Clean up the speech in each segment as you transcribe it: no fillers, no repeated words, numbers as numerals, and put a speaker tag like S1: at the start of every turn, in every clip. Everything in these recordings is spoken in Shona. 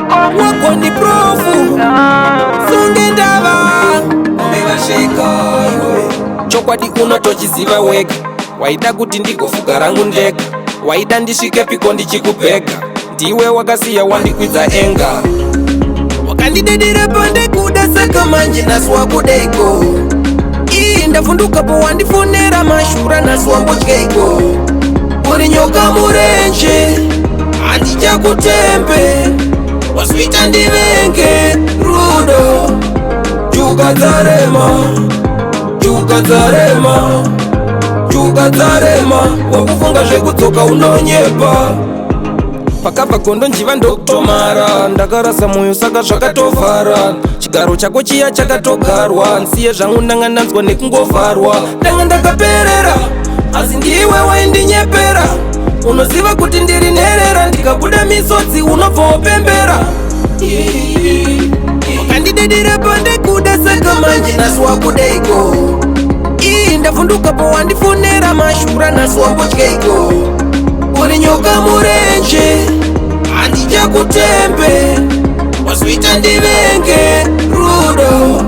S1: Wagoni profu sunge ndava chokwadi unotochiziva wega. Waida kuti ndigofuga rangu ndega, waida ndisvike piko ndichikubhega. Ndiwe wakasiya wandikwidza enga, wakandidedera pandekuda, saka manje nhasi wakudeiko? Ii, ndavhundukapo wandifonera mashura, nhasi wambotyeiko? Uri nyoka murenje, handichakutembe, waswita ndivenge rudo. Juga dzarema, juga dzarema, juga dzarema, wakufunga zvekudzoka unonyepa. Pakabva gondo njiva ndokutomara, ndakarasa mwoyo saka zvakatovhara. Chigaro chako chiya chakatogarwa, nsiye zvangu, ndanga ndanzwa nekungovharwa. Ndanga ndakaperera, asi ndiwe waindinyepera. Unoziva kuti ndiri nherera, ndikabuda misodzi unobva wopembera. Wakandidedera pandekuda, saka manje nhasi wakudeiko? Ii, ndavhundukapo wandifonera mashura, nhasi wambotyeiko? Uri nyoka murenje, handichakutembe, waswita ndivenge rudo.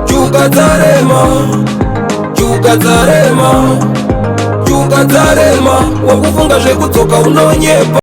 S1: Juga dzarema, juga dzarema, juga dzarema, wakufunga zvekudzoka unonyepa.